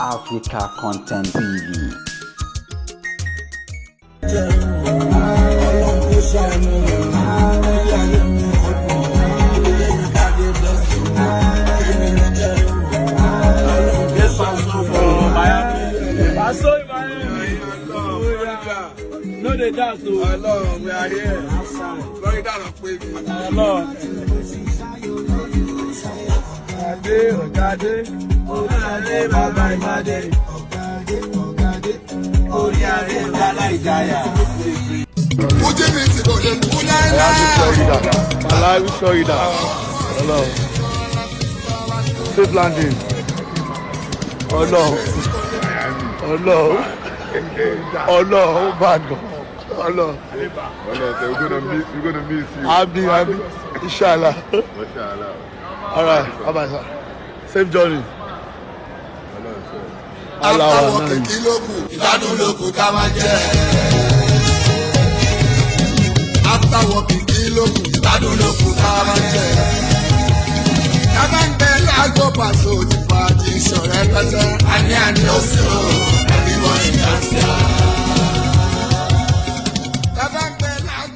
Africa Content TV. Ọlọ́run kò ṣàánú ilé ayé mi kò dùn èmi káde blessing èmi ní jẹ́ Ọlọ́run kò Paso for Miami. Paso in Miami. No dey dance o. Ọlọ́run, we are here. Florida lọ pé mi. Ọlọ́run. Ọ̀gádé ọ̀gádé. Ọ̀gádé bàbá ìmàdé. Ọ̀gádé ọ̀gádé orí adé lálá ìjáyà. Ojú mi ti kò lè kú láéláé. Florida. Malawi, Florida. Hello. Safe landing. Ọlọ́run. Ọlọ́run. Ọlọ́run bá gan. Ọlọ́run. Ọlọ́run, we're gonna miss you. Àmín àmín. Inshallah. Mashallah. All right. Bye bye, sir. Safe journey. Ọlọ́run sọ. Allah After wa working, náà. kí ló kù? Ìgbádùn ló kù ká máa jẹ. After working, kí ló kù? Ìgbádùn ló kù ká máa jẹ. Ká bá ń bẹ lágbo Paso ní fàájì ìṣọ̀rẹ́ pẹ́tẹ́. Àní àní ó sì ó, everybody dance ya.